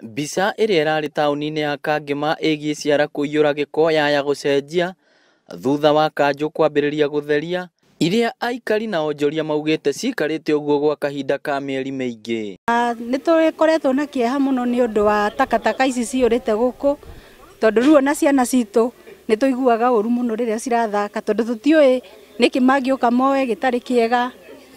Mbica ĩrĩa ĩrarĩ taũni-inĩ ya Kangema ĩgiĩ ciara kũiyũra gĩko yaya gũcenjia thutha wa kanjũ kwambĩrĩria gũtheria iria aikari na onjoria maugĩte cikarĩte ũguo gwa kahinda ka mĩeri mĩingĩ. Nĩ tũkoretwo na kĩeha mũno nĩ ũndũ wa takataka ici ciyũrĩte gũkũ, tondũ rĩu ona ciana citũ nĩ tũiguaga ũru mũno rĩrĩa cirathaka, tondũ tũtiũĩ nĩkĩ mangĩũka moe gĩtarĩ kĩega,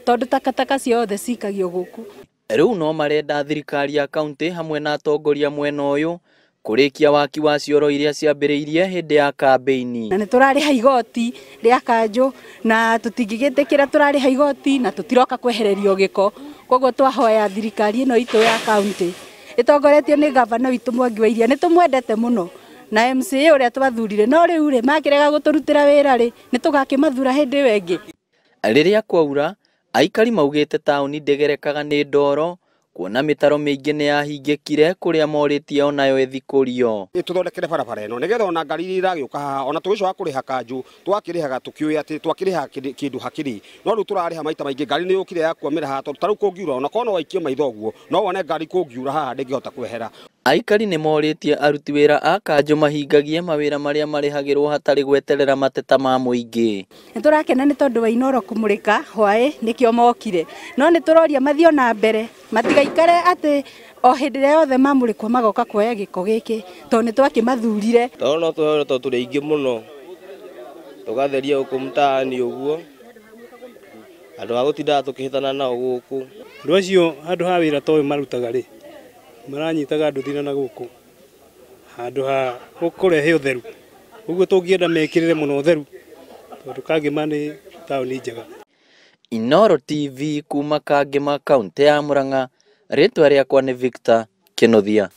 tondũ takataka ciothe cikagio gũkũ. Rĩu no marenda thirikari ya kaunti hamwe na atongoria mwena ũyũ kũrĩkia waki wa cioro iria ciambĩrĩirie hĩndĩ ya kambĩini. Na nĩ tũrarĩha igoti rĩa kanjũ na tũtingĩgĩtĩkĩra, tũrarĩha igoti na tũtiroka kwehererio gĩko. Koguo twahoya thirikari ĩno itũ ya kaunti ĩtongoretio nĩ gavana witũ Mwangi wa Iria, nĩ tũmwendete mũno na MCA ũrĩa twathurire, no rĩu rĩ makĩrega gũtũrutĩra wĩra rĩ, nĩ tũgakĩmathura hĩndĩ ĩyo ĩngĩ. Rĩrĩa kwaura aikari maugĩte taũni ndĩgerekaga nĩ ndoro kuona mĩtaro mĩingĩ nĩ yahingĩkire kũrĩa morĩtie onayo ĩthikũrio. Tũthondekere barabara ĩno nĩgetha ona ngari iria iragĩũka haha ona tũgĩcoka kũrĩha kanjũ twakĩrĩhaga tũkĩũĩ atĩ twakĩrĩha kĩndũ hakĩrĩ, no rĩu tũrarĩha maita maingĩ. Ngari nĩ yũkire yakwamĩra haha, tondũ ta rĩu kũngiura ona korwo no waikie maitho ũguo no wone ngari kũngiura haha ndĩngĩhota kwehera. Aikari nĩ morĩtie aruti wĩra a kanjũ mahingagie mawĩra marĩa marĩhagĩrwo hatarĩ gweterera mateta ma mũingĩ. Nĩ tũrakena nĩ tondũ wa Inooro kũmũrĩka hwaĩ nĩkĩo mokire, no nĩ tũroria mathiĩ ona mbere, matigaikare atĩ o hĩndĩ ĩrĩa yothe mamũrĩkwo magoka kuoya gĩko gĩkĩ, tondũ nĩ twakĩmathurire. Tondũ no tũheo tondũ tũrĩ aingĩ mũno, tũgatheria gũkũ mtaani ũguo, andũ a gũtindaga tũkĩhĩtana nao gũkũ. Andũ acio handũ ha wĩra ta ũyũ marutaga rĩ, maranyitaga andũ thina na gũkũ handũ ha kũrehe ũtheru. Ũguo tũngĩenda mekĩrĩre mũno ũtheru, tondũ Kangema nĩ taũni njega. Inooro TV kuma Kangema, kaunti ya Murang'a, rĩtwa rĩakwa nĩ Victor Kĩnuthia.